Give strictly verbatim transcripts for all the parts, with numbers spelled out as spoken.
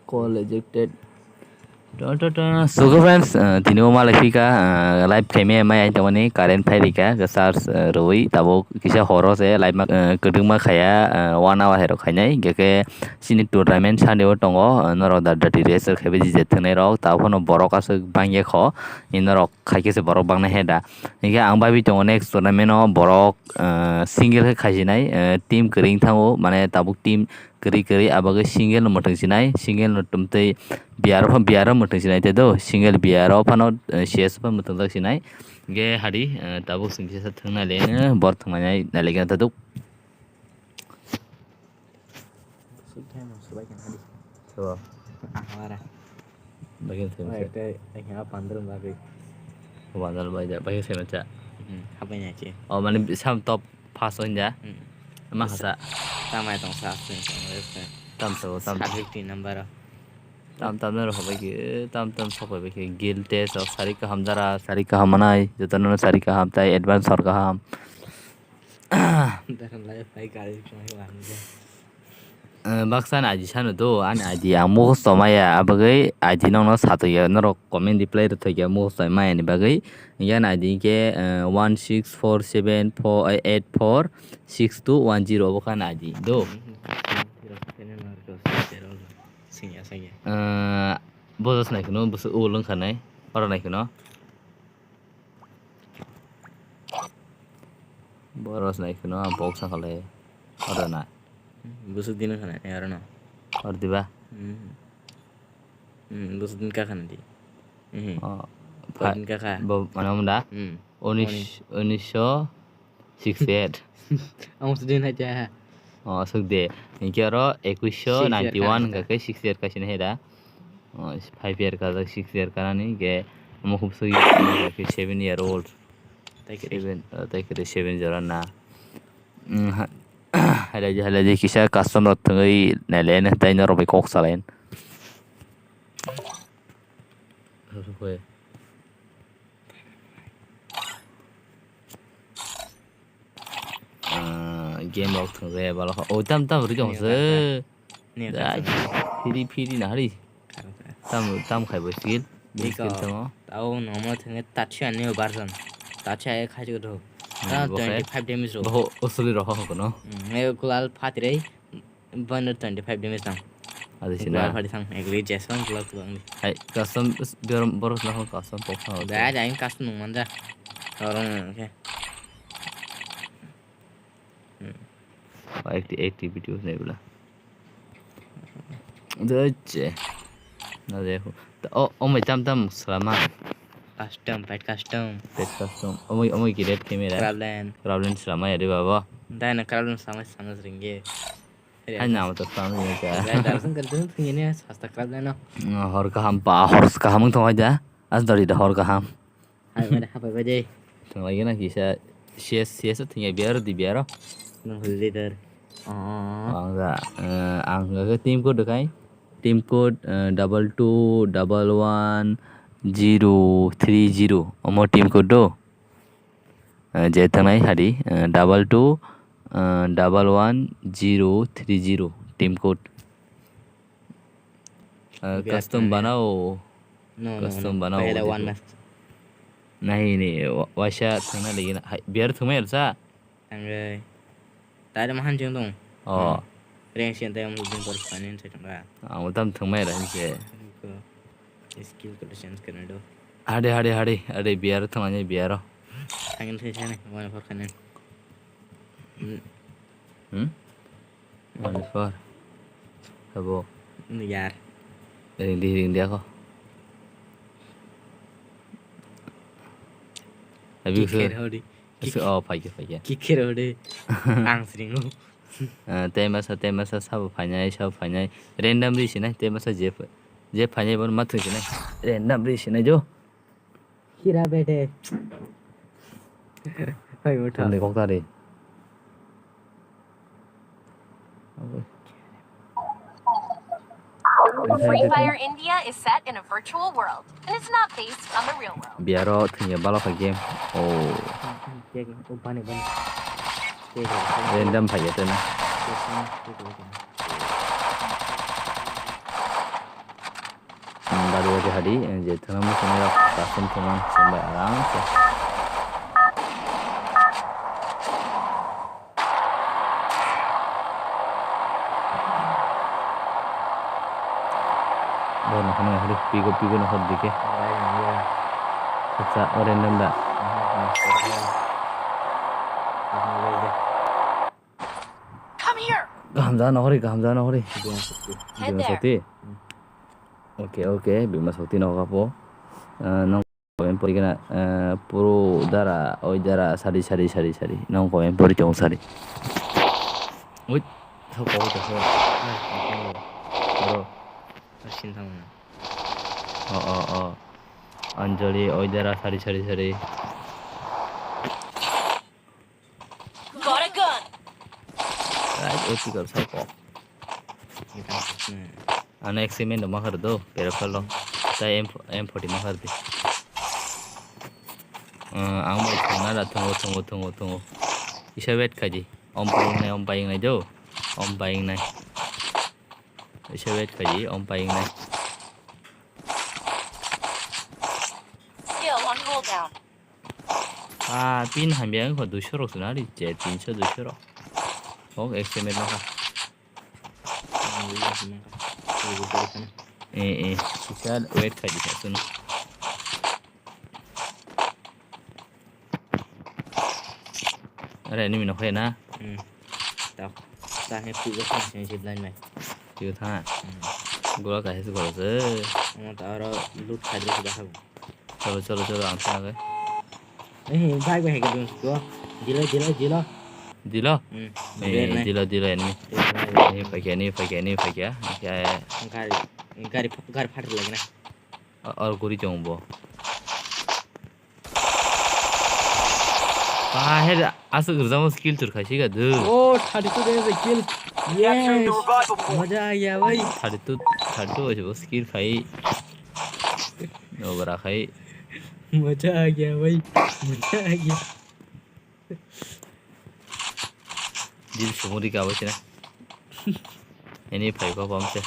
Call rejected. To, to, to. So, good friends, uh, tini o malai phika, uh, live khaimai mai ai tongmani current phai rika, ke charge, uh, rwi, tabuk kisa horo se live ma, uh, kwdwngma khaya, uh, one hour hai rok khainai, hingke ke chini tournament Sunday o tongo, uh, norok da dati register khaibai je thwngnai rok, tabuk phano borok aswk bangya kho, ni norok khaikhe se borok bangnai he da. Hingke ang bai tongo next tournament o borok, uh, single khe khaisinai, uh, team kwrwi thango, mane tabuk team kwrwi kwrwi, abagwi single no mwthang sinai, single no tumtwi B R o, B R o mwthang sinai te do, single B R o phano, eh, C S o phano mwthang jak sinai. Ge hadi, eh, tabuk sing kisa thwngna le, eh, bor thwngmani nai le gana taduk. Sub time sub ai kan hadi. Sebo. Ah, wara. Bagin thwng Wai se. Te ai ha pandal bagwi. Pandal bai da, bagin se macha. Hmm, habai nai che. O mane sam top Pass on ja. Hmm. Ma hasa. Tamai tong sa, sa, sa, sa. Tam sa, tam. Sa fifty number. Tam, tam na rohor bai ki, tam, tam sok bai ki. Guild test of sari kaham dara, sari kaham manai, joto no sari kaham tai advance sor kaham. Dara lai pai kari chunai wani ja. Eh, baksa ni I D sano do, ani I D ang mukhusto maya, abagwi I D nokno satokya, norok comment reply rwthokya mukhusto maya ni bagwi. Yang I D ke, eh, one six four seven four eight four six two one zero obo kha ni I D do. Singya, singya. Eh, bodos nai kheno, boso ulung khanai, oro nai kheno. Boros nai kheno ang bok sakale. Oro na. Busuk dino khana ni oro no. Or diba? Hmm. Hmm, busuk din ka khana di. Hmm. Oh, Pha-, din ka kha. Bo, mane munda? Hmm. Unis, Unis. Unisho sixty eight. Ang busuk din hai cha. Oh, suk de. Hingke oro ekwis sho ninety one hingka khe sixty eight kaisini hai da. Oh, five year kajak, six year kanani, hingke omo khub sui, seven year old. Tai khe seven, uh, tai khe seven jora na. Mm, ha-, halaji, halaji kisa custom rok thangwi nailai, tai norok bai kok salai. Ah, game rok thwngre balo kha. O tam tam ri tong se. Ni kha. Phiri phiri na hari. Tam tam khai bo skill. Skill tamo. Tao no mo thwngre tachi ani version. Tachi ai khai jok do. Hmm, twenty five damage ro. Bo usuli ro ho kono. Hmm, e kulal phatire. One hundred twenty five damage tang. Adi sina. Kulal phadi thang. Agree Jason kulal kulal ni. Hai custom biar boros na ho custom pok na ho. Da da in custom nung manja. Orang ke. Hmm. Acti-, activity ne bla. Doche. Na de ho. O, o mai tam tam salama. Custom, pet custom. Pet custom. O mai, o mai ki red camera. Crabland. Crabland salama ya de baba. Dai na Crabland sama sama ringe. Hai na mo to salama ya ka. Dai dar sung kan tung tung ne hasta Crabland no. Hor kaham pa, hor kaham thong ja. As dori da hor kaham. Hai bai de, hai bai de. Thwng lai gana kisa C S, C S thwng ya biaro di biaro. Nang hul leader. Oh. Ang ga, eh, ang ga ke team code kai. Team code, eh, double two double one zero three zero. Omo team code do. Eh, je thangnai hadi, eh, double two, eh, double one zero three zero team code. Ah, custom banao. No, no, custom banao. Pehla one match. Nahi ni, wa-, waisa thangna lagi na. Hai, biar thumai sa. Tanggai. Tare mahan jeng dong. Oh. Rank sian tayong jeng kor panin sa tangga. Ah, utam thumai ra hinse. Skill ko change karna do. Hade, hade, hade, hade, biar thumai biaro. Thangin thai thane, one for kanen. Hmm? One four. Sabo. Ini yar. Ring di, ring di ako. Abi Kicker hodi. Kick-, oh, paike, paike. Kicker hodi. Ang sringo. Eh, te masa, te masa, sabo painai, sabo painai. Random ri sinai, te masa je, je painai bon ma thung sinai. Random ri sinai jo. Hira bete. Hai, utha. Tongni kok tari. Free Fire India is set in a virtual world, and it's not based on the real world. Biaro thwngya balo kha game. Oh. Cake, oh, bani, bani. Cake, cake. Random phaiya tena. Cake, cake, cake. Di, eh, je thana mo sini rok custom thumang sini bai aram se. Bo no hano hari pigo pigo no hor dike. Bai, bai. Acha, o random da. Mhm, mhm. Mhm, bai, bai. Come here. Kaham ja no hori, kaham ja no hori. Bima sakti. Head Bima there. Sakti. Hmm. Oke, oke, Bima Sakti no kapo. Eh, nong komen pori kena, eh, puro dara, oi dara, sari, sari, sari, sari. Nong komen pori tong sari. Oi, thok ko, thok ko. Ai, thok ko. Bro. Asin thang na. Oh, oh, oh. Anjali, oi dara, sari, sari, sari. Got a gun. Right, o tikar sal ko. Ano X M N do ma khar do, pero khalo. Tai M, M forty ma khar di. Eh, ang bai thangna da thungo, thungo, thungo, thungo. Isa wait khaji. Om paying nai, om paying nai do. Om paying nai. Isa wait khaji, om paying nai. Skill on cooldown. Ah, pin hamya wngkha duiso rok swnari je, tinso duiso rok. Hok, X M L nokha. Eh, eh, kisa wait khai dikha sunu. Are, enemy nokha na? Hmm. Tak, tak, he puja kha, sini sip line mai. Tiyo tha. Hmm. Gola kaisa gola se. Omo ta aro loot khai dikha. Cholo, cholo, cholo, ang thangna khe. Eh, bike bai hai ka dun ko. Dilo, dilo, dilo. Dilo? Hmm. Eh, dilo, dilo, enemy. Enemy phaikya, enemy phaikya, enemy phaikya. Gari, gari, gari phatar lagina. Or guri chong bo. Bahai aswk rwjamo skill tur khaisi ga du. Oh, thirty-two damage kill. Yes. Maja aa gaya bhai. Thirty-two, thirty-two bai bo skill khai. Obra khai. Maja aa gaya bhai. Maja aa gaya. Dil sumuri ka bai sina. Ini phai ko bam se.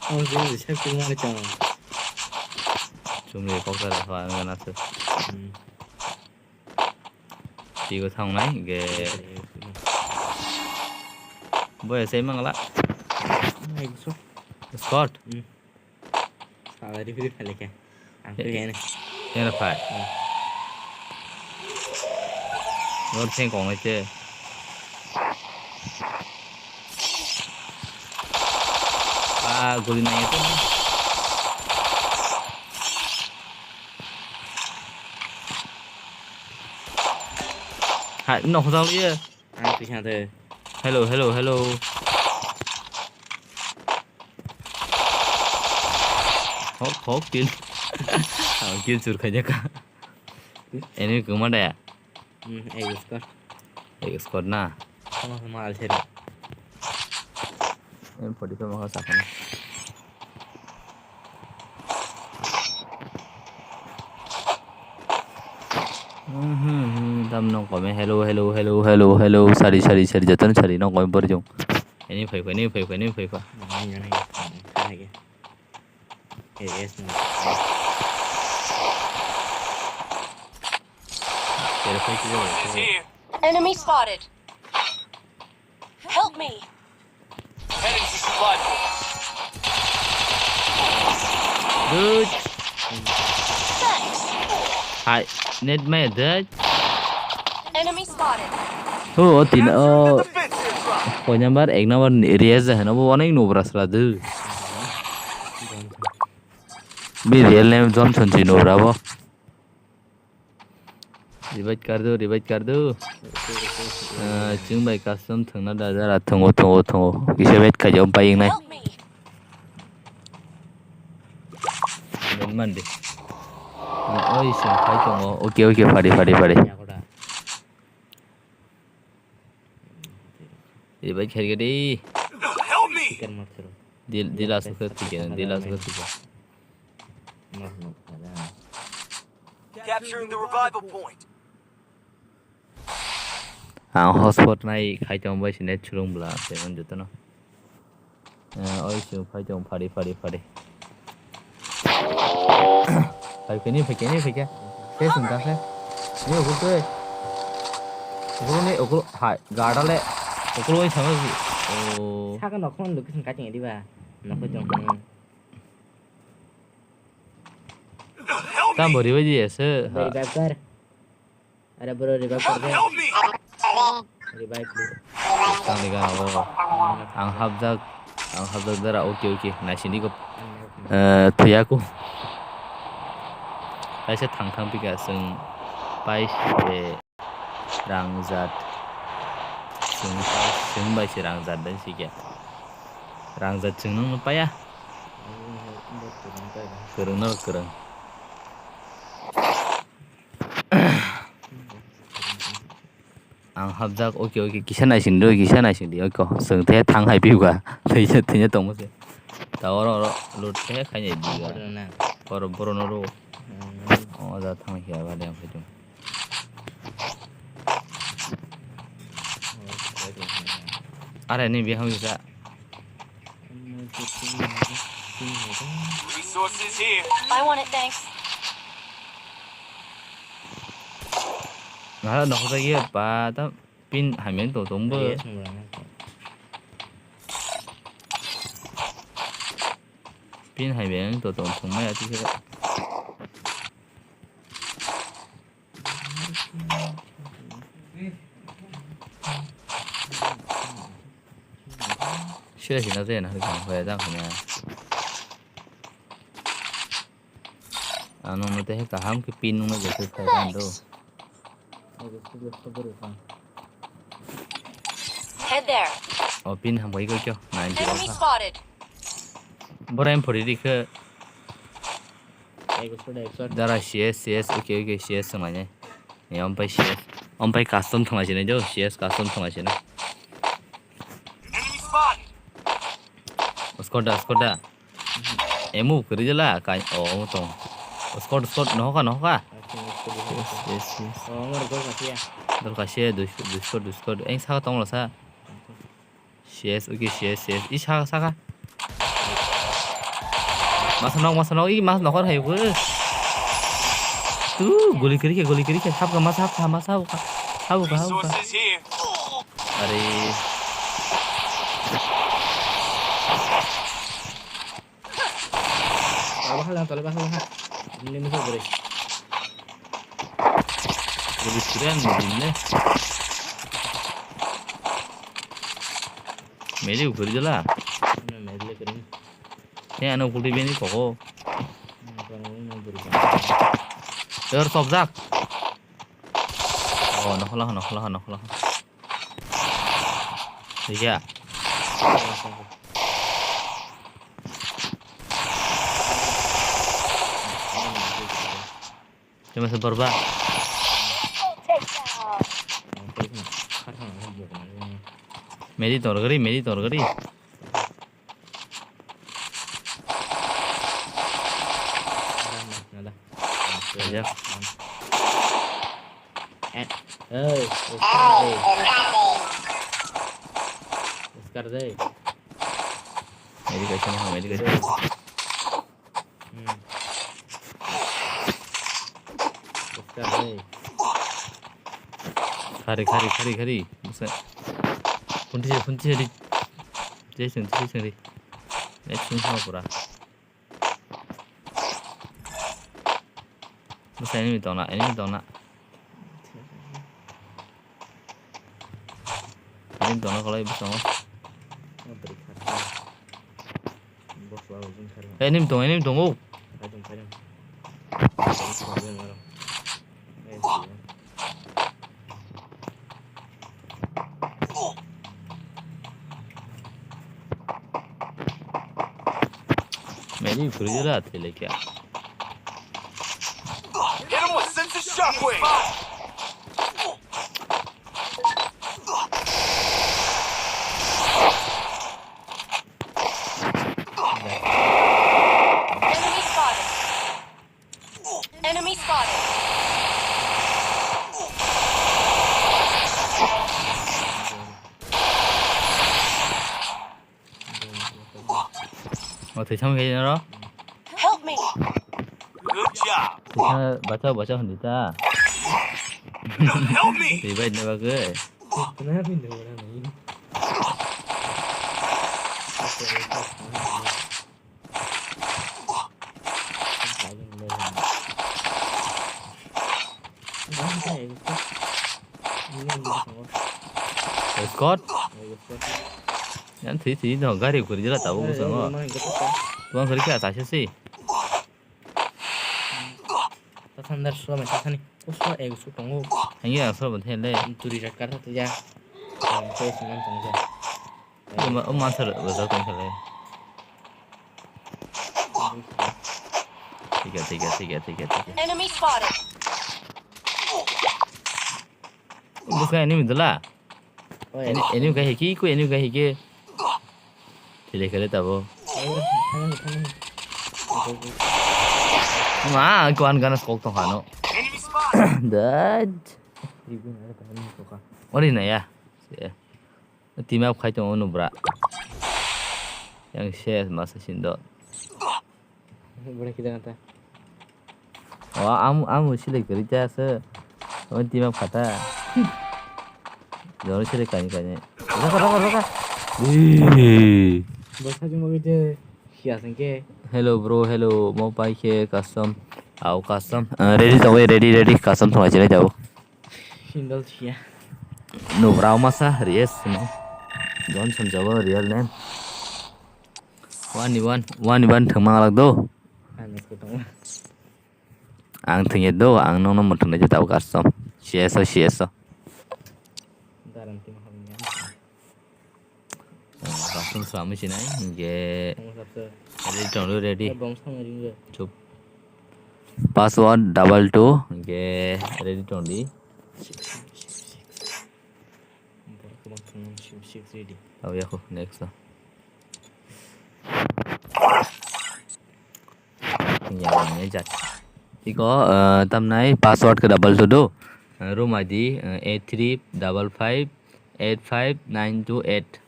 Oh, sini safety mari chang. Chumri kok ta ra kha ang na se. Hmm. Tigo thang nai ge. Boya sei mangala. Nai gusu. Scott. Hmm. Salary free phale khe. Ang khe hene. Hene phai. Hmm. Nor theng kong nai che. Ah, guri nai to. Hai, no khojang ye. Ang twi sa de. Hello, hello, hello. Hok, hok, kill. Ah, kill sur khaja ka. Enemy kuma da ya? Hmm, egg squad. Egg squad na? Sama sama alseri. M forty-five maka sakana. Mhm, dam nong kome. Hello, hello, hello, hello, hello. Sari, sari, sari. Jatan sari nong kome borjong. Ini phai phai, ini phai phai, ini phai phai. Nang, nang, nang. Hai ke. Eh, yes, nang. Enemy spotted. Help me. Heading to supply point. Dude. Thanks. Hai, net maya dude. Enemy spotted. Ho, o tin, o. Capture the defensive drop. Koi number, ek number Riyaz da heno, bo onek nobra sra dude. Bi real name Johnson si nobra bo. Revive kar do, revive kar do. Ah, chwng bai custom thwngna da jara thwngo, thwngo, thwngo. Kisa wait khaijak bai wngnai. Help me. Mandi. Oi, song phai tongo. Okay, okay, phari, phari, phari. Revive khairga di. Help me. Dil, dil asuk khe thik ya, dil asuk khe thik ya. Capturing the revival point. Ang hotspot nai khai tong bai sini chulung bla tei on jotono. Eh, oi se phai tong phari, phari, phari. Phaikhe ni, phaikhe ni, phaikhe. Khe sung ta khe. Ni ukul twi. Ukul ni, ukul, hai, gada le. Ukul oi sama si. Oh. Saka nokho location kating di ba. Nokho jong. Tam bori bai di ese. Bori bakar. Are bro, revive kor de. Revive, please. Tangni gana o. Ang hapjak, ang hapjak dara, oke, oke. Naisini ko, eh, thuyaku. Kaisa thang thang pika sung pai se rangjat. Sung pai, sung bai se rangjat dan sikya. Rangjat sung nung paya. Kereng no kereng. Ang hapjak, oke, oke, kisa naising di, kisa naising di, oke, chwng the thang hai piu kha, thwisa, thwisa tongmo se. Ta oro, oro, loot khe khainai di ga. Oro, boro no ro. O ja thang khe ba de ang phai. Are ni biham kisa. Resources here. I want it, thanks. Nara nokho jagwi ba ta pin hamya to tongbo. Yes, mura. Pin hamya to tong tong maya tike. Sila sila te na hari kang kaya jang kanya. Ano mate he kaham ke pin nung na jese khai kan do. Head there. O pin ham kai ko kyo. Nine zero. Enemy spotted. Bora em phori ri khe. Dara C S, C S, okay, okay, C S thwnglainai. Ni ompai C S. Ompai custom thwnglaisini do, C S custom thwnglaisini. Skoda, Skoda. Emu kwrwi jala, kai, o, omo tong. Skot, skot, nohoka, nohoka. Yes, yes, yes. Dol kaise, dui, dui skot, dui skot. Eng saka tongla sa. C S, okay, C S, C S. I saka, saka. Masa nok, masa nok, i mas nokar hai bo. Tu, guli kiri ke, guli kiri ke. Hapka, masa hapka, masa hapka. Hapka, hapka. Are. Tole bahal ha, tole bahal ha. Ini musuh beri. Lebih keren ini. Meli ukuri jala. Ini meli keren. Ini anu ukuri bini koko. Ini kamu mau beri. Yor sobjak. Oh, nokhola, nokhola, nokhola. Iya. Cuma sebar ba. Medi torgari, medi torgari. Aja. Eh, eh, Oscar deh. Oscar deh. Medication, medication. Hmm. Oscar deh. Khari, khari, khari, khari. Busa. Punti, punti, di. Jason, Jason, di. Next, pura. Bwsa enemy tongna, enemy tongna. Enemy tongna kolai bwskango. Enemy tongo, enemy tongo. Medi fridge la thele kya? Hit him with sense of shockwave. Enemy spotted. Enemy spotted. O thwi thang khe noro. Help me. Good job. Sisa bacha bacha hwnwi ta. Help me. Twi bai na bagwi. Tuna ya pin de ora nai. Scott? Yan thwi thwi no gari kuri jala tabuk bwskango. Tuang kari kha saisa si. Tasandar sura mai tasani. Uswa ego su tongo. Hangi asal bwthai le. Turi jakar tu ya. Ang so siman tongo. O ma-, o mansa rwjak tong kha le. Thik kha, thik kha, thik kha, thik kha, thik kha. Enemy spotted. Bwskango enemy dwla. Oi. Enemy, enemy kai hiki, ko enemy kai hiki. Thile kare tabo. Oi, thang, thang. Ma, ko an gana skok tong hano. Enemy spotted. Dad. Ibu nara tang ni ko ka. Ori na ya. Team up khai tongo nubra. Yang ses masa sindo. Bura kita kata. O am am select kari ta se. O team up khata. Jor select kani kani. Raka raka raka. Basa jumbo bide. Siya sengke. Hello bro, hello. Mo pai khe custom. Au custom. Eh, ready to wait, ready, ready. Custom thong chile jabo. Single siya. No, Brahmasa, yes, no. Johnson Jabo, real name. One one, one one thangma ngalak do. Ang is ko tong. Ang thangye do, ang nong nong thangna jeta custom. C S O, C S O. Daran tim hal niya. Custom swami sinai, hingke ready tongdu, ready. Bom sama ringo. Chup. Password double two, hingke ready tongdi. Borok kwbang thwngmani six six ready. Tabo yako, next o. Yang ini jat. Iko, eh, tamnai password ke double two do. Eh, room I D, eh, eight three double five eight five nine two eight.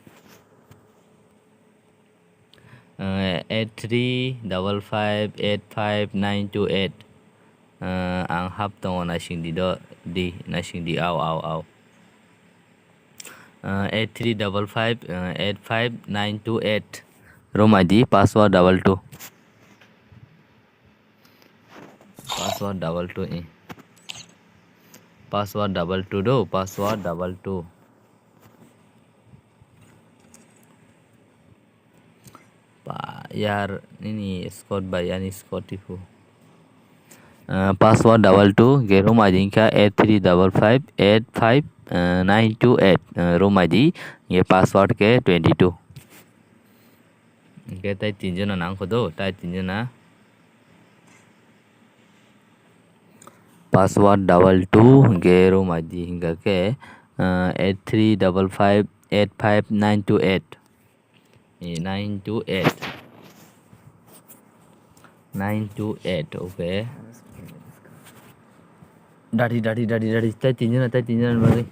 Eh, eight three double five eight five nine two eight. Eh, ang hap tongo naising di do, di, naising di, au, au, au. Eh, eight three double five, eh, eight five nine two eight. Room I D, password double two. Password double two, eh. Password double two do, password double two. Pa, yar, nini Scott bai, ani Scott ipu. Eh, password double two, ge room I D wngkha eight three double five eight five nine two eight. Eh, room I D, ge password ke twenty two. Ge tai tinjona nangkho do, tai tinjona. Password double two, ge room I D hingka ke, eh, eight three double five eight five nine two eight. Eh, nine two eight. Nine two eight, okay. Dadi, dadi, dadi, dadi. Tai tinjona, tai tinjona bagwi.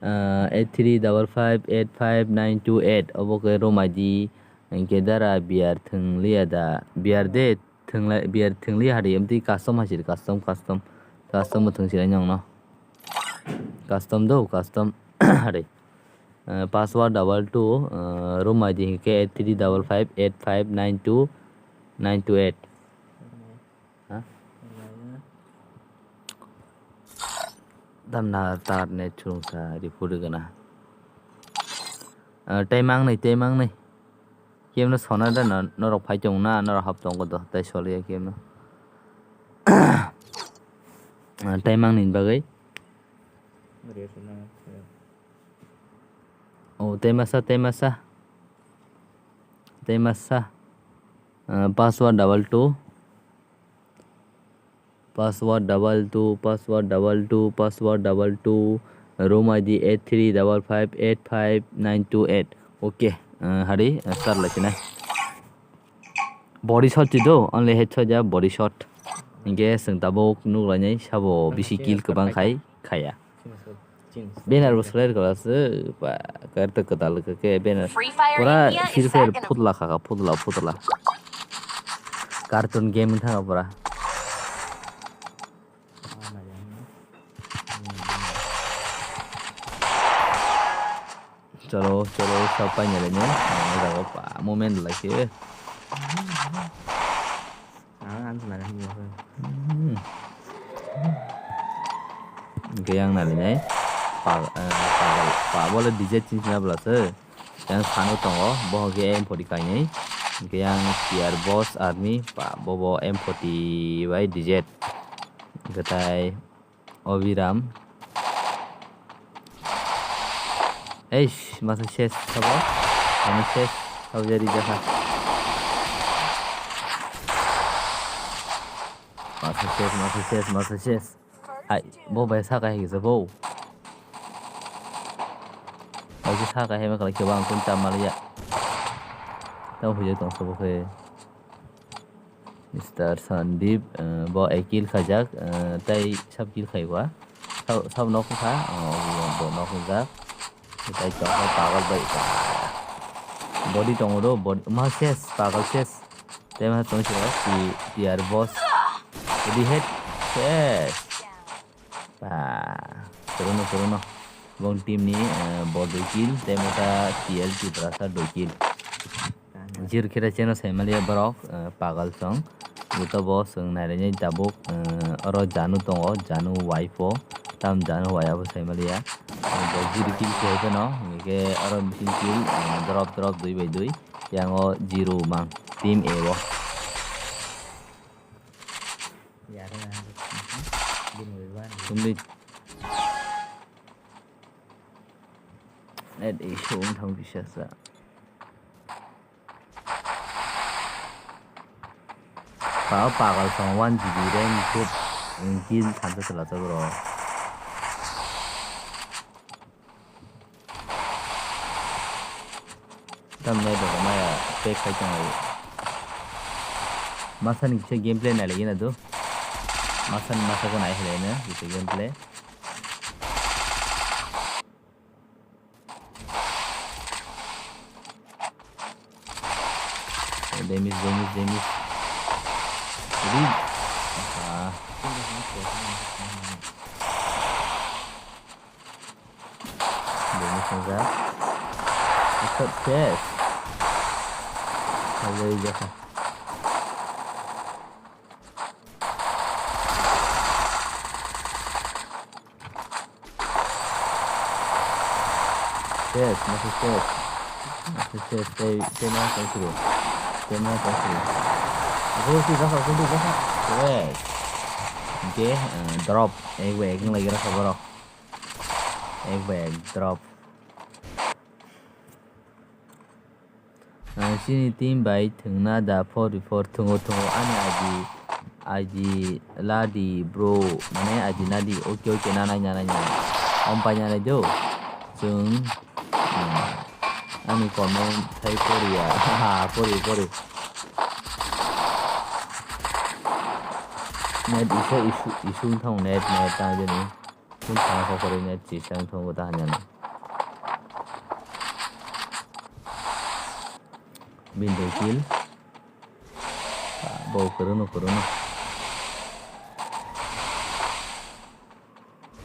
Ah, eight three double five eight five nine two eight. Obo ke room I D. Hingke dara biyar thwng liya da. Biyar de thwng lai, biyar thwng liya hadi. Amtwi custom hasiri, custom, custom. Custom bo thwng sirai nongno. Custom do, custom hadi. Eh, password double two, eh, room I D hingke eight three double five eight five nine two nine two eight. Ha? Damna tar net chulungsa report gana. Eh, tei mangnai, tei mangnai. Kemno sona da no, norok phai tong na, norok hap tongo do, tei soliya kemno. Eh, tei mangnai bagwi. Oh, tei masa, tei masa. Tei masa. Ah, password double two. Password double two, password double two, password double two. Room I D eight three double five eight five nine two eight. Okay. Ah, hari, ah, start lai sinai. Body shot ti do, only headshot ya body shot. Hingke chwng tabuk nuk lainai sabo bisi kill kwbang khai khaya. Banner bo select kala se, ba, kar ta kwtal ke, ke banner. Free Fire pura India is Free Fire back in the phutla kha, phutla, phutla. Cartoon game wng thang pura. Chalo, chalo, sab painai lainai. Ang o jaga o pa moment lai khe. Ang ang khe nai. Hmm. Hwnkhe yang nai lainai. Pa, eh, pa, pa, bole D J chin china bwla se. Yang sano tongo, bo hwnkhe M forty kainwi. Hwnkhe yang Tier Boss Army, pa, bo bo M forty bai D Z. Hwnkhe tai Obiram. Eish, masa ses, sabo? Ani ses, sabo jadi jaha. Masa ses, masa ses, masa ses. Ai, bo bai sa kai higisa bo. Bai sa kai hema kala keba ang kun cham maliya. Tamo hujai tong sabo khe. Mister Sandeep, eh, bo ek kill khaijak, eh, tei sab kill khaiwa. Sab, sab nok kha, oh, bo nok kha. Tai tongo pagal bai. Body tongo do, body, ma ses, pagal ses. Tei ma tong sila, si, Tier Boss. Body head, ses. Pa, kuruno, kuruno. Bong team ni, eh, bo dui kill, tei mota T L Tiprasa dui kill. Zero khe cheno sai maliya borok, eh, pagal song. Buta bo chwng nailainai tabuk, eh, oro Janu tongo, Janu wife o. Tam Janu wai abo sai maliya. Bo zero kill khe phano, hingke oro missing kill, eh, drop, drop, dui bai dui. Yang o zero mang, team A o. Tungdi. Net issue wng thang kisa sa. Pa pagal song one G B RAM khe kill thansa chwla chwla bro. Tam nai rok maya pack khai tong ai. Masa ni kisa gameplay nai lagi na do. Masa ni masa ko nai hai na kisa gameplay. Damage, damage, damage. Read. Ah. Damage na ja. Headshot, yes. Hallelujah. Yes, masa yes. Masa yes, tei, tei ma tong siro. Tei ma tong siro. Aku si gasa, aku si gasa. Yes. Oke, eh, drop. Ek bai ek lagi rasa borok. Ek bai ek drop. Ang chini team bai thwngna da forty four thwngo thwngo ani I D, I D ladi bro, mane I D nadi, oke oke nanai nanai nanai. Om pai nanai do. Chwng, hmm, ani comment thai poriya. Haha, pori pori. Net isa isu isu thang net net tang jani. Kun thang kok kori net chisang thang ta hanya na. Bini dui kill. Bo kwrwngno kwrwngno.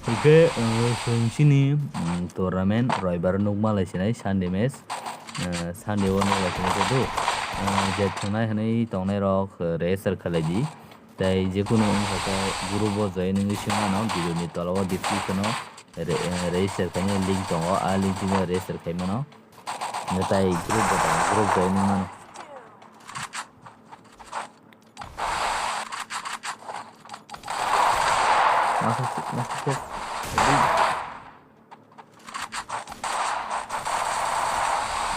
Hwnkhe, eh, chwng chini, mm, tournament roibar nukma lai sinai Sunday match. Eh, Sunday o nuk lai sinai khe do. Eh, je thwngnai hwnwi tongnai rok, eh, register khalai di. Tei jekunu wngkha khe group o join wngwi swngmano video ni tola o description o re-, eh, register khainai link tongo. A link twi no register khaimano. Hwnkhe tai group bo tongo, group join wngmano. Masa, masa, masa.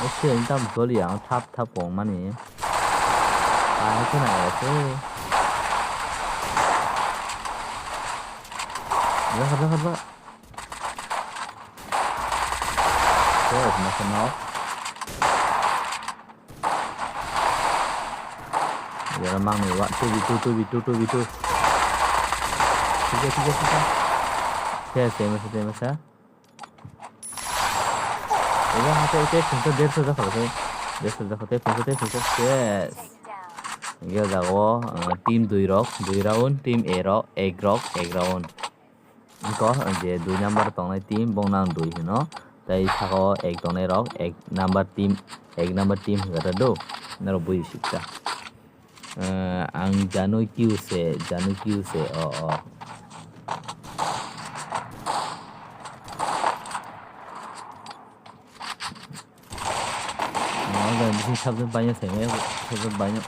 Oke, ini tam gol ya, thap thap kong mani. Ah, itu na ya, oke. Dah, dah, dah. Yes, masa knock. Jara mang ni wa, two v two, two v two, two v two. Tiga, tiga, tiga. Yes, yes, yes, yes. Eba hate ite phunsa derso jakha khe. Derso jakha te phunsa te phunsa. Yes. Ge jago, uh, team dui rok, dui round, team A rok, ek rok, ek round. Ko je dui number tongnai team bong nang dui hino. Tai saka o ek tongnai rok, ek number team, ek number team hwnkha ta do. Norok bui sikta. Eh, ang Janu Q se, Janu Q se, o, o. Ang o jaga bising sabjak baino sai maya, sabjak baino.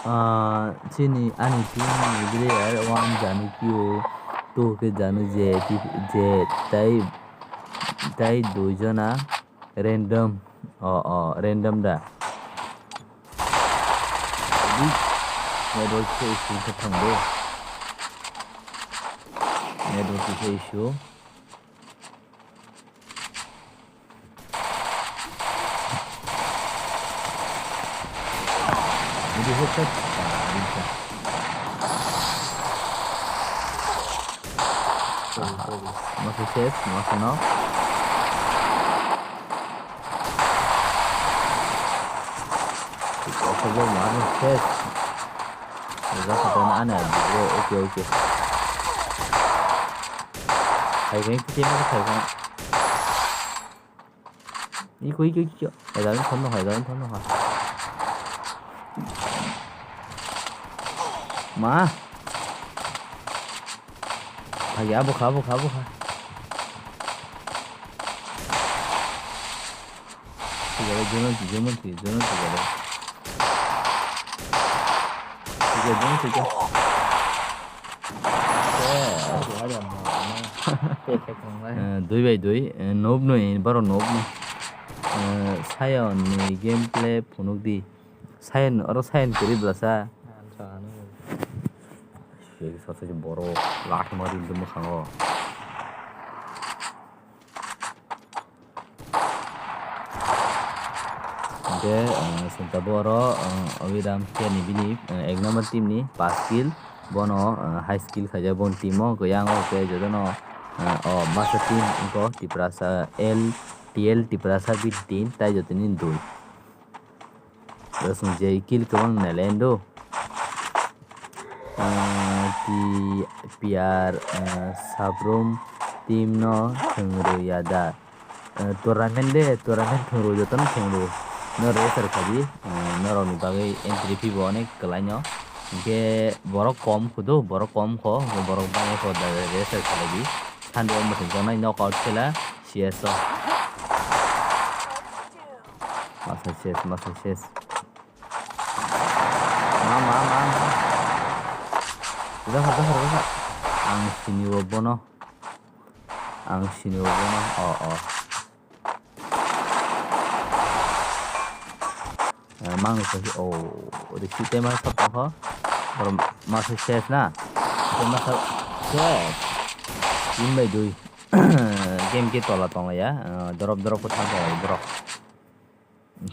Ah, chini ani team ni player one Janu Q, two khe Janu J, J, tai, tai dui jona random. O, o, random da. Network se issue khe thang de. Network se issue. Ini headshot. Ah, bisa. Sorry, sorry. Masih ses, masih no. Oke, bro, masih ses. Udah kata mana, bro? Oke, oke. Hai, hai, kita mana, hai, hai. Iko, iko, iko. Hai, dalam sana, hai, dalam sana, hai. Ma. Hai, abo kha, abo kha, abo kha. Tiga, jono, jono, jono, tiga. Tiga, jono, tiga. Eh, dui bai dui, eh, noob nui, boro noob nui. Eh, Sion ni gameplay phunuk di. Sion, oro Sion kwrwi bwlasa. Sasa borok lakhma ri mwkhango. Hingke, eh, chwng tabuk oro, eh, Abhiram khe ni bini, eh, ek number team ni pas kill, bono, eh, high skill khaijak boni team o, hwnkhe yang o khe jotono, eh, o masa team wngkho Tiprasa L T L Tiprasa B team, tai jotoni dui. Oro chwng je kill kwbang nailai do. Ah, T P R, ah, Sabrum team no thwng rwya da. Ah, tournament de, tournament thwng rw, jotono thwng rw. No register khabi, ah, norokni bagwi entry fee bo onek kwlaino. Hinkhe borok kom khudu, borok kom kho, borok bangya kho da register khalaibi. Sunday o mwthangjaknai knockout khela C S o. Masa ses, masa ses. Ma, ma, ma, ma. Udah, udah, udah. Ang sini wo bono. Ang sini wo bono. Oh, oh. Eh, mang ko, oh, risi tema sab ko. Or masa ses na. Tema sab ses. Tin bai dui. Game ke tola tonglai ya. Eh, drop, drop ko thang tonglai, drop.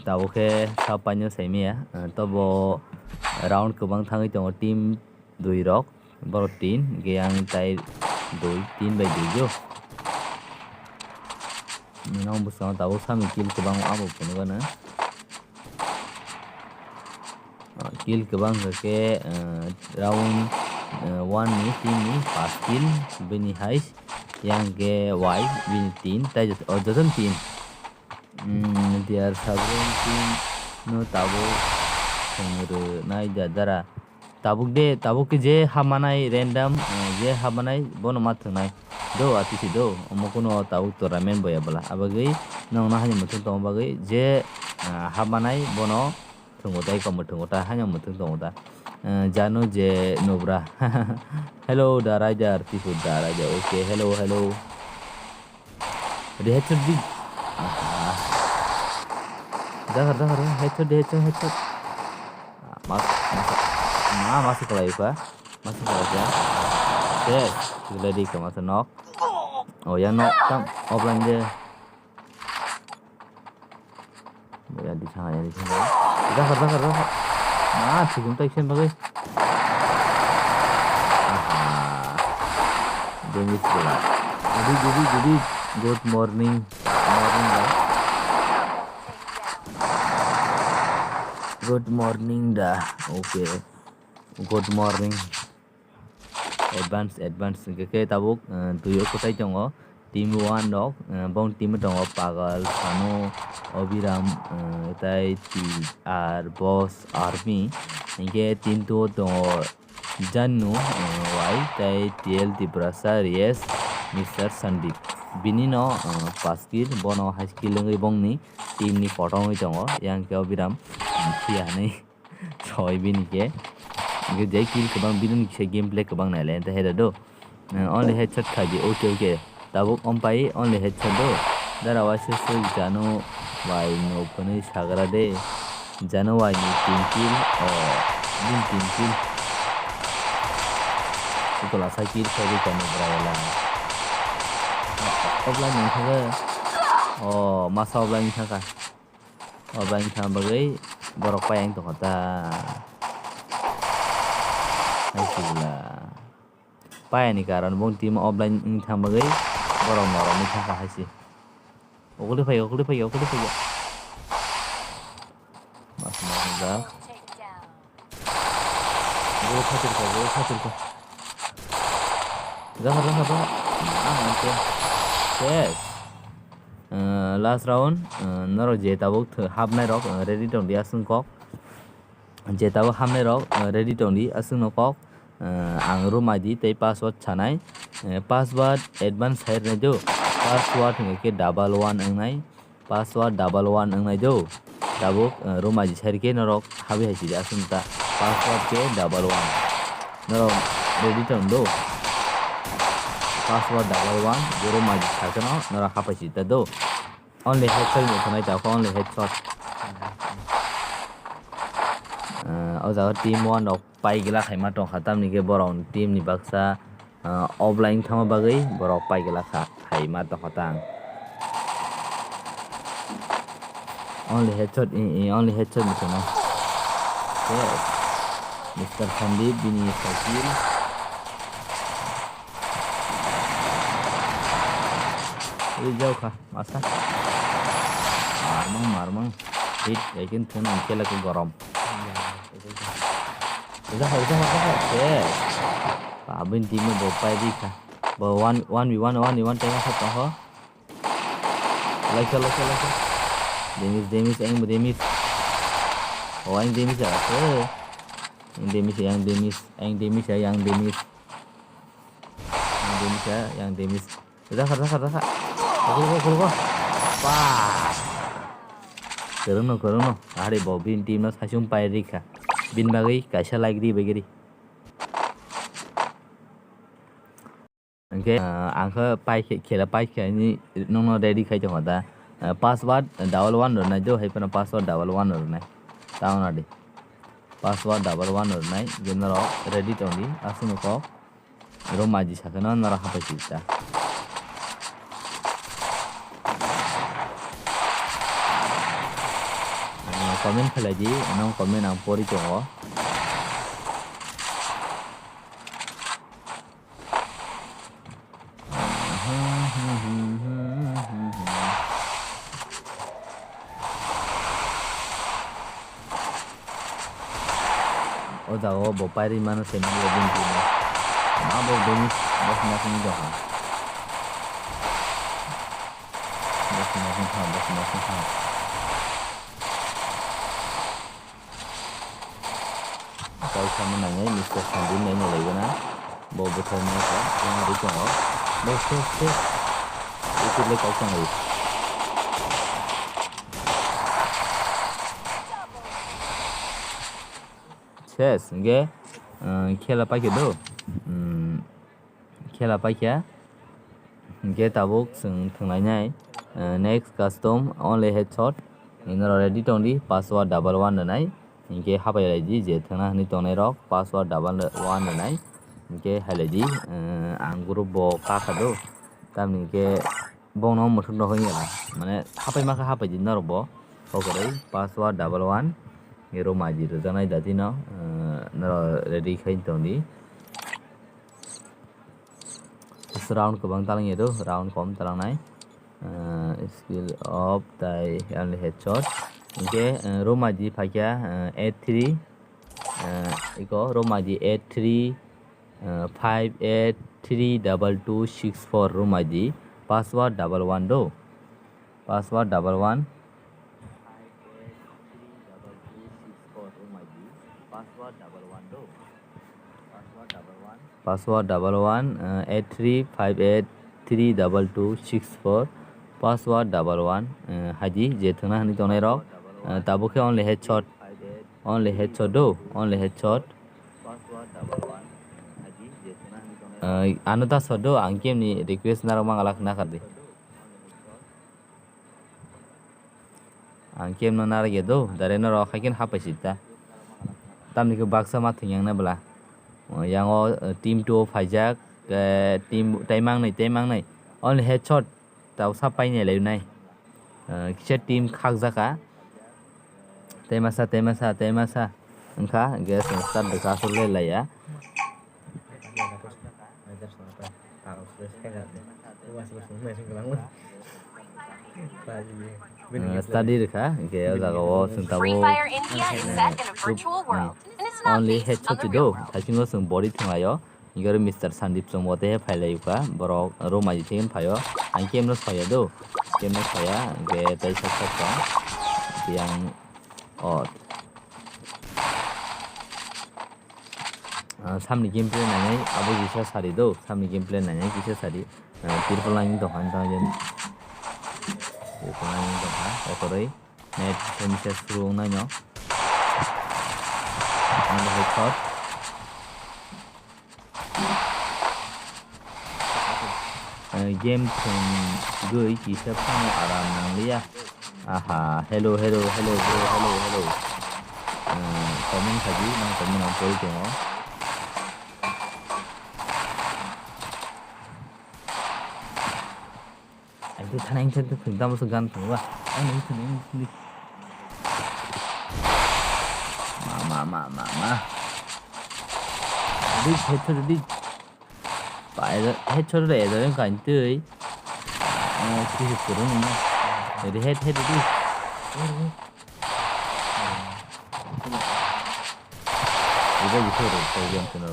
Tabuk khe sa paino saimaya, eh, tobo round kwbang thangwi tongo team dui rok, borok tin, hwnkhe yang tai dui, tin bai dui jo. Nini bwskango tabuk samung kill kwbang abo phunukgano. Ah, kill kwbang hwnkhe, eh, round, eh, one ni team ni pas kill, bini hai yang khe Y bini tin, tai jot-, oh, jotono tin. Hmm, dear Sabrum team no tabuk thwng rwnai da dara. Tabuk de, tabuk khe je hamanai random, eh, je hamanai bono ma thwngnai. Do, atisi do, omo kuno tabuk tournament boya bwla. Abagwi nokno haino muthung tongma bagwi je, ah, hamanai bono thwngo tai, kom thwngo ta, haino muthung tongo ta. Eh, jano je nubra. Hello, da rider, tisu da rider. Okay, hello, hello. Reheadsshot di. Aha. Dahar, dahar, headshot di, headshot, headshot. Ah, mas, mas, ma, masuk lagi pa. Masuk lagi ya. Yes, sudah di ke masa knock. Oh, yang knock, tam, offline dia. Boya di thang, ya di thang. Dahar, dahar, dahar. Ma, thikung tai sen bagai. Aha. Demi sila. Jadi, jadi, jadi, good morning. Morning, da. Good morning, da. Okay. Good morning. Advance, advance. Hingke ke tabuk, eh, dui o kwtai tongo. Team one rok, eh, bong team tongo Pagal, Sanu, Obiram, eh, tai T R, Boss, Army. Hingke team two tongo Jannu, eh, wai tai T L Tiprasa, Reyes, Mister Sandeep. Bini no, eh, pas kill, bono high kill wngwi bongni team ni photo wngwi tongo. Yang ke Obiram, eh, phiya hinwi. Soi bini ke. Hingke je kill kwbang bini kisa gameplay kwbang nailai ente header do. Eh, only headshot khaidi. Okay, okay. Tabuk ompai only headshot do. Dara waisa se Janu wai no phunui sagra de. Janu wai ni tin kill. Oh, bini tin kill. Ikola sa kill khaidi kanu brayala. Offline ni thangka. Oh, masa offline ni thangka. Offline wngkha bagwi borok pai ang tongkha ta. Hai sibla. Pai ani karon bong team offline wngkha bagwi borok norok wngkha hai si. Okuli phai, okuli phai, okuli phai. Mas mas da. Go khatir kha, go khatir kha. Jaha, jaha, jaha. Ah, okay. Yes. Eh, last round, eh, norok je tabuk th-, hapnai rok, eh, ready tong di aswng kok. Je tabuk hapnai rok, eh, ready tong di aswng no kok. Eh, ang room I D tei password sanai. Eh, password advance hai rwnai do. Password hingke double one wngnai. Password double one wngnai do. Tabuk, eh, room I D sai rwkhe norok habwi hai sidi aswk ta. Password khe double one. Norok ready tong do. Password double one, je room I D sakhe no norok hapai sidi ta do. Only headshot ni thwnai ta kho, only headshot. Eh, o jaga team one rok pai gila khaima tongkha, tamni khe borok team ni baksa, ah, offline thangma bagwi borok pai gila kha, khaima tongkha tang. Only headshot, i, i, only headshot ni tongna. Yes. Mister Sandeep bini cycle. Ui, jao kha. Masa. Marmang, marmang. Hit, yakin thun ang kela ke gorom. Udah, udah, udah. Yes. Abin team bo pai di kha. Bo one, one v one, one v one tengah satu ho. Laisa, laisa, laisa. Damage, damage, ang damage. Oh, ang damage ya. Eh. Ang damage, ang damage, ang damage ya, ang damage. Yang damage ya, yang damage. Dakha, dakha, dakha. Kukul go, kukul go. Pas. Kwrwngno, kwrwngno. Ari bo bini team no saichung pai rikha. Bini bagwi kaisa like ri, bagwi ri. Hingke, ah, ang khe pai khe, khela pai khe ni nokno ready khai tongkha da. Ah, password double one rwnai do, hai phano password double one rwnai. Tamo na di. Password double one rwnai, je norok ready tong di, aswk no kok. Room I D sakhe no norok hapai sidi ta. Ah, comment khlai di, nong comment ang pori tongo. O jaga o bo pairi mano se nang ya bini twi no. Ma bo bini bos ma sini jaha. Bos ma sini kha, bos ma sini kha. Kau sama nanya, Mister Sandi nanya lagi na. Bo bwthai ma kha, yang ri tongo. Bos, bos, bos. Itu le kau sama. Ses, hingke, eh, khela paikhe do. Hmm, khela paikhe. Hingke tabuk chwng thwnglainai, eh, next custom only headshot. Hingke norok ready tongdi, password double one rwnai. Hingke hapai laidi, je thwngna hwnwi tongnairok, password double one rwnai. Hingke hailaidi, eh, ang group bo kakha do. Tamni hingke Bongno mwthangno hwnwi ya, mane hapai ma khe hapai di norok bo. Okoroi password double one. Room I D rwjaknai dati no, eh, norok ready khai tong di. Round kwbang talang ya do, round kom talangnai. Eh, skill off tai only headshot. Hingke, eh, room I D phaikha, eh, eight three, eh, Iko romai di eight three five eight three double two six four romai di. Password double one do. Password double one. Password double one do. Password double one, uh, eight three five eight three double two six four. Password double one, uh, haidi je thwngna hwnwi tongnai rok, uh, tabuk khe only headshot, only headshot do, only headshot. Uh, ano ta shot do, ang game ni request narok mangala khna khardi. Ang kemno narwk ya do, dare norok hai khe hapai si ta. Tamni khe baksa ma thwng yang na bwla. O, yang o, eh, team two o phaijak, eh, team tei mangnai, tei mangnai. Only headshot tau sa painai lai nai. Eh, kisa team khakjak kha. Tei masa, tei masa, tei masa. Wngkha, hingke chwng start rwkha, aswk le laiya. Eh, study rwkha, hingke o jaga o chwng tabuk, Free Fire India is set in a virtual world, and it's not only based on headshot the real do, world. Thaisingo chwng body thwnglaio, hingke oro Mister Sandeep chwng bo tei phailai kha, borok room aji thik phaio, ang kemno soya do, kemno soya, hingke tei sak sak tong, hingke ang o. Ah, samni gameplay nainai, abo kisa sari do, samni gameplay nainai kisa sari. Ah, triple nine tongkha, ang tong jen. Triple nine tongkha, okoroi. Net kisa suru wngnai no. Ang bo headshot. Eh, game thwngwi kisa phano aram nangliya. Aha, hello, hello, hello, bro, hello, hello. Eh, comment khaidi, nang comment ang pori tongo. Ang khe thani, ang khe thwng tamo se gan thwngba. Ang nini thwngni, nini thwngni. Ma, ma, ma, ma, ma. Ready, headshot ready. Ba, edo, headshot re, edo, yung kain tui. Oh, kisi kurung ini. Ready, head, head ready. Iba bisa re, kau yang kena.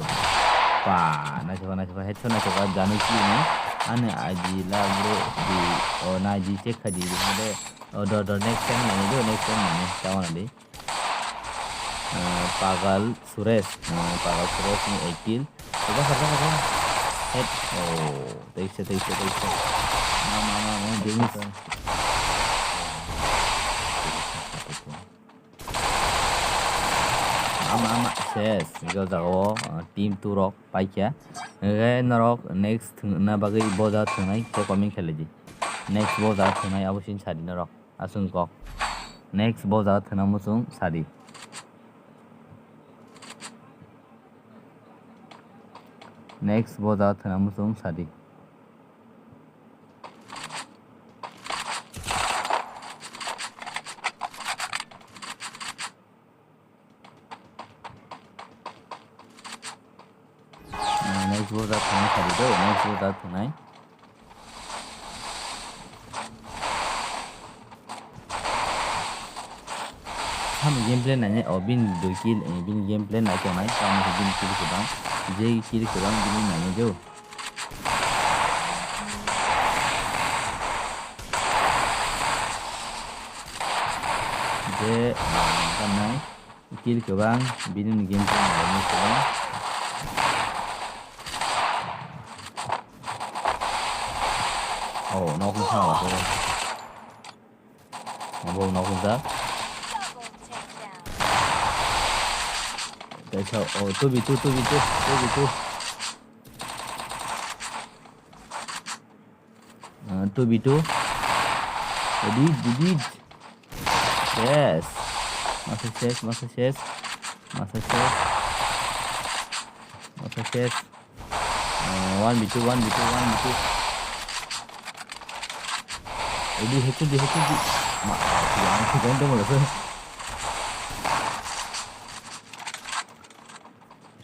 Pa, naisok, naisok, headshot naisok, janu ki ni. Ane aji la bro di, oh, naji check khaidi, de. Oh, do, do, next time nani do, next time nani. Kawan di. Eh, Pagal Suresh, eh, Pagal Suresh ni eight kill. Coba, coba, coba. Head. Oh, taisa, taisa, taisa. Ma, ma, ma, ma, damage. Ama, ama, ses. Ego jago, eh, team two rok paikha. Ege norok next thwngna bagwi boja thwngnai khe comment khlai di. Next boja thwngnai abo sin sadi norok. Aswk kok. Next boja thwna muchung sadi. Next boja thwna muchung sadi. Ah, next boja thwnai sadi do, next boja thwnai. Samni gameplay nainai, o bini dui kill, eh, bini gameplay nai tongnai, tamoni bini kill kwbang, je kill kwbang bini nainai do. Je, ah, tamnai. Kill kwbang, bini ni game plan ni kwbang. Oh, nok ni thang la ko. Abo nok ni da. Kaisa, oh, two v two, two v two, two v two. Ah, two v two. Edit, edit. Yes. Masa ses, masa ses. Masa ses. Masa ses. Ah, one v two, one v two, one v two. Edit, hetu di, hetu di. Ma, yang kita itu malah.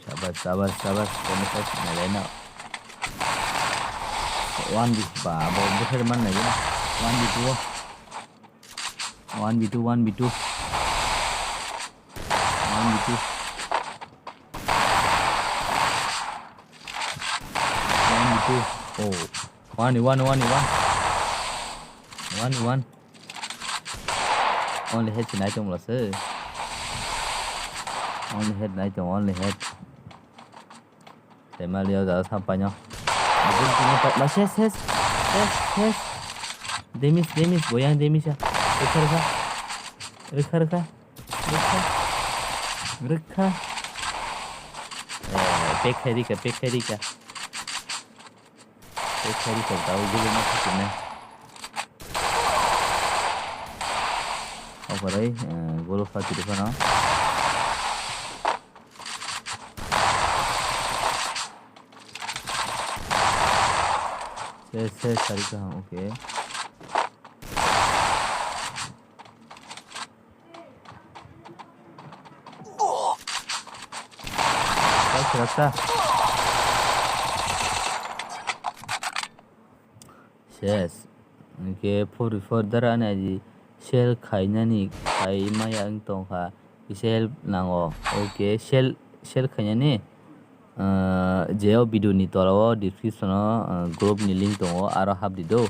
Sabar, sabar, sabar. Kami saya nilai nak. One v, ba, ba, bukan mana ya? One v two. One v two, one v two. One v two. two. Oh. One, one, one, one. One, one. Only head sinai tong mula se. Only head nai tong, only head. Semalia da sampaino. Ses, ses, ses, ses. Damage, damage, boyang damage ya. Rikha, rikha. Rikha, rikha. Rikha. Eh, pek hai rikha, pek hai rikha. Pek hai rikha, tau gulu ma thukne. Okorai, eh, gulu fa tiri fano. Ses, ses, sari kaham, okay. Rasta. Ses. Hwnkhe forty four dara ani aji sell khainani khai maya wng tongkha. Kisa help nango. Okay, sell, sell khainani. Ah, je o video ni tola o description o, ah, group ni link tongo, aro hap di do.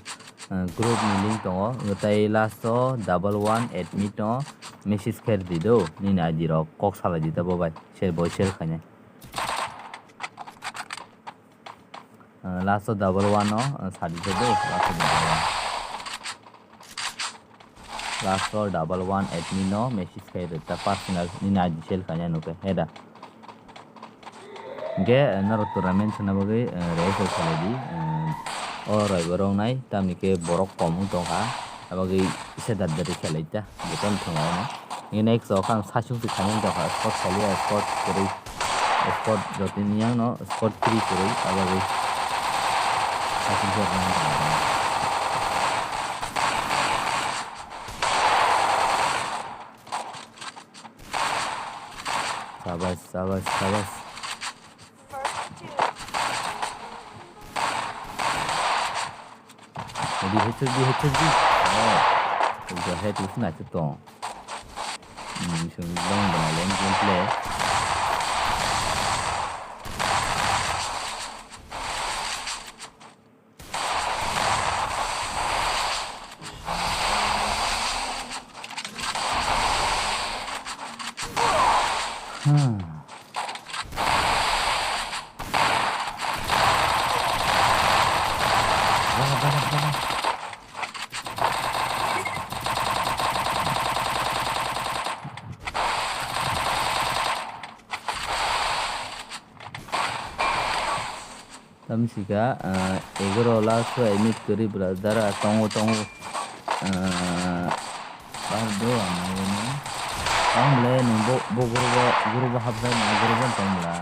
Ah, group ni link tongo, tei last o double one admit no message khe di do. Nini I D rok kok salai di ta bo bai. Sell, boi sell khainai. Ah, last o double one no, ah, sadi do, last o double one. Last o double one admin no message khai rwkha personal nini I D sell khaina nukhe heda. Hwnkhe norok tournament sana bagwi, eh, register khalai di, eh, o roi borok nai tamni khe borok kom wng tongkha, abagwi kisa dardari khelai ta, jotono thwnglaino. Hwnkhe next o khe ang saichung se khaina wng tongkha, squad khaliya, squad kwrwi, squad jotoni yang no squad three kwrwi, abagwi saichung se khaina wng tongkha. Sabas, sabas, sabas. Di headshot, di headshot, di. Oh. Udah head itu nak cetong. Hmm, sung bang bang lain gameplay. Hmm. Bana, bana, bana. Tamsika, ah, egaro last o admit kwrwi bwla dara tongo, tongo. Ah, bahar do ang naiwi no. Ang le nung bo, bo group o, group o hapjak nai, group o tong bwla.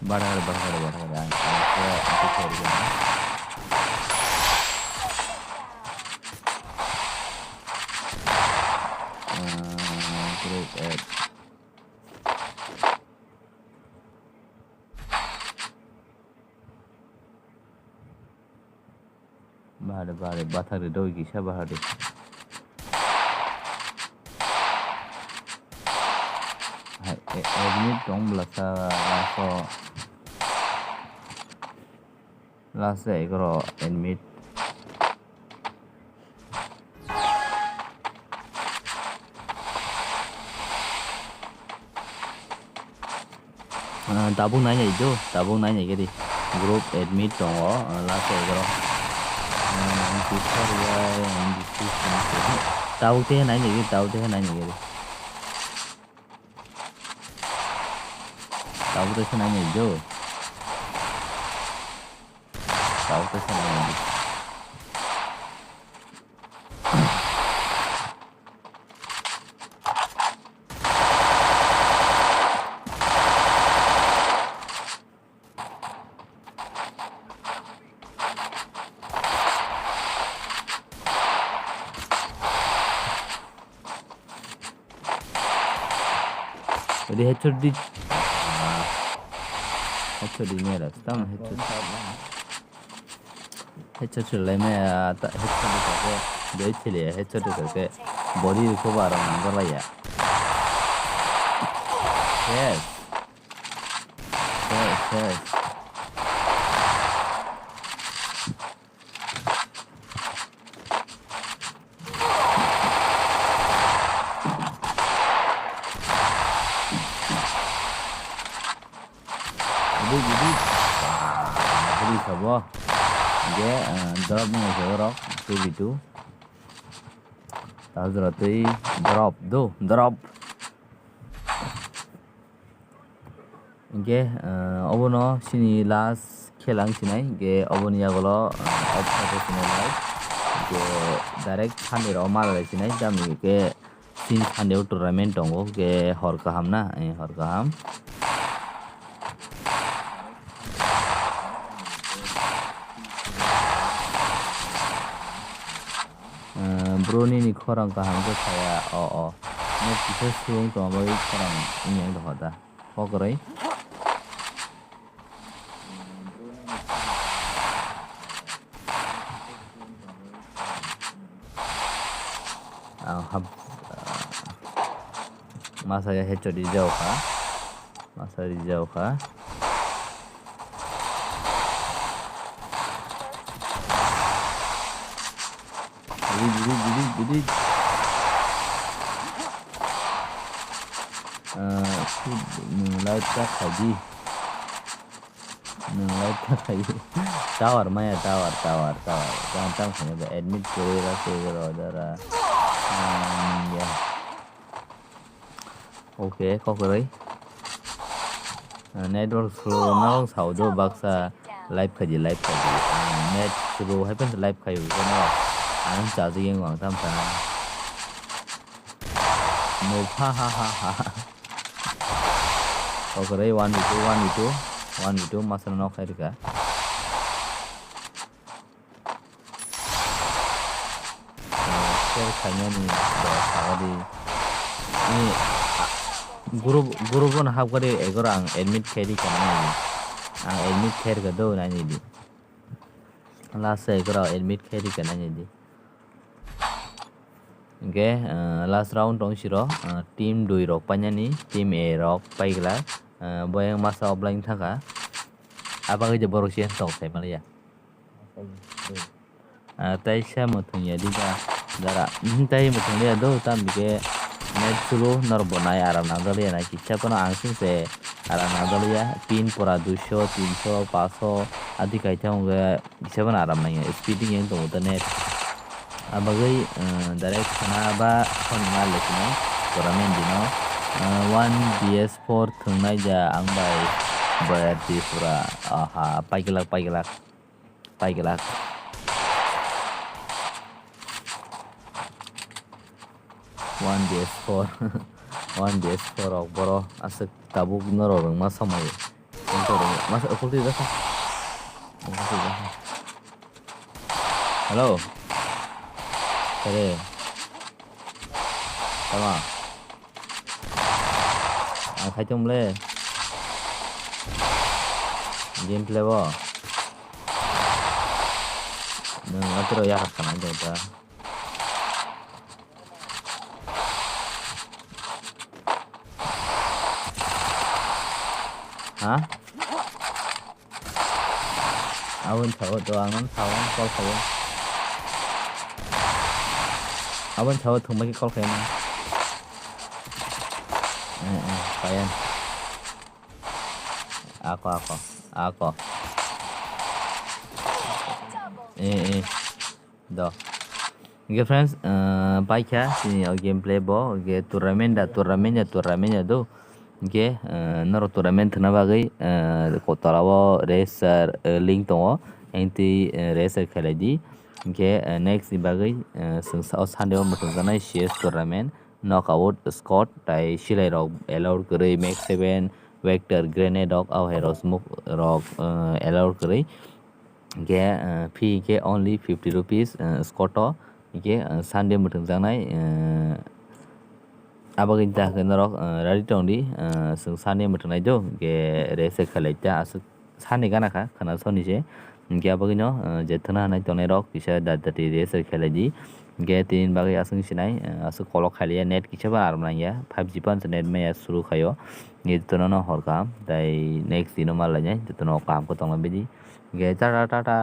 Bara, bara, bara, bara, bara. Ang, ang khe, ang khe khe rwgano. Ah, group add. Bahari, bahari, bathak ri doi kisa bahari. Hai, e-, admit tong bwlasa last o. Last o egaro admit. Ah, tabuk nai nai do, tabuk nai nai gedi. Group admit tongo, ah, last o egaro. Ah, ninety four bai ninety six, ninety seven. Tabuk te nai nai gedi, tabuk te nai nai gedi. Tabuk te nai nai do. Tabuk te nai nai do. Odi headshot di. Ah. Headshot di nera. Tamo headshot. Headshot sir lai maya, ta, headshot di kake, doi chili ya, headshot di kake, body recover ang nangkar lai ya. Yes. Yes, yes. Budi, budi. Wah, budi sabo. Hingke, eh, drop ni sabo rok, two v two. Tajora tei drop, do, drop. Hingke, eh, obono chini last khela wng sinai, hingke oboni yagulo, eh, off side o sinai live. Hingke direct Sunday rok ma lai sinai, tamni hingke Chini Sunday o tournament tongo, hwnkhe hor kaham na, eh, hor kaham. Eh, bro nini khorang kaham khe saya, o, o. Net kisa slung tongma bagwi khorang wngya wng tongkha da. Kokrwi. Ang hap, ah, masa ya headshot rijao kha. Masa rijao kha. Bidi, bidi, bidi, bidi. Ah, si, nwng live ta khaidi. Nwng live ta khaidi. Tower maya, tower, tower, tower. Jang tang khaina ba admit kwrwi ra kwrwi ra dara. Ah, ya. Okay, kokrwi. Ah, network slow, norok sao do baksa live khaidi, live khaidi. Ah, net slow hai phano live khaio, kono ang charge yang wang tam sana. No, ha, ha, ha, ha. Kokrwi one v two, one v two, one v two, masa nok khai rika. Share khainani ba sagadi. Ni, a, group, group on hapgadi egoro ang admit khairi kanani. Ang admit khair ka do nani di. Last egoro admit khairi kanani di. Hingke, eh, last round tong siro, eh, team dui rok painani, team A rok paigla, eh, boyang masa offline thangkha. Abagwi je borok se tong sai maliya. Ah, tei se muthung ya di da, dara. Mhm, tei muthung ya do, tam bike net sulu nor bo nai aram nang dali ya nai kisa kono ang sing se aram nang dali ya. Pin pora duiso, tinso, paso, adi kaitha wngkhe kisa bono aram nang ya. Speeding yang tongo ta net. Abagwi, eh, direct khana ba phone ma lekino tournament dino. Eh, one D S four thwngnai ja ang bai boyar di pura. Aha, paigilak, paigilak. Paigilak. One D S four. One D S four rok boro aswk tabuk norok rwngma somai. Masa ukulti dasa. Ukulti dasa. Hello. Kare. Tama. Ang khai tong le. Game play bo. Nwng atiro ya khat kanai dong ta. Ha? Aboni sao to ang nang sao call khaio. Aboni sao thwngbai khe call khaio nang. Eh, eh, payan. Ako, ako, ako. Eh, eh. Do. Hingke friends, eh, paikha chini o gameplay bo, hingke tournament da, tournament ya, tournament ya do. Hingke, eh, norok tournament thwna bagwi, eh, ko tola o register, eh, link tongo, engtwi, eh, register khlai di. Hingke, eh, next ni bagwi, eh, chwng sa-, o Sunday o mwthangjaknai C S tournament, knockout, squad, tai silai rok allowed kwrwi, max seven, vector, grenade rok, auhai rok, smoke rok, eh, allowed kwrwi. Hingke, eh, fee hingke only fifty rupees, eh, squad o. Hingke, eh, Sunday mwthangjaknai, eh, abagwi da hwnkhe norok, eh, ready tong di, eh, chwng Sunday mwthangnai do, hingke rest khlai ta aswk Sunday gana kha, khwna soni se. Hingke abagwino, eh, je thwna hanai tongnai rok kisa da dati rest khlai di. Hingke tini bagwi aswk sinai, eh, aswk kolok khailiya, net kisa ba aram nangya, five G phano net maya suru khaio. Hingke jotono no hor kaham, tei next dino ma lainai, jotono kaham khe tongna bidi. Hingke tata tata.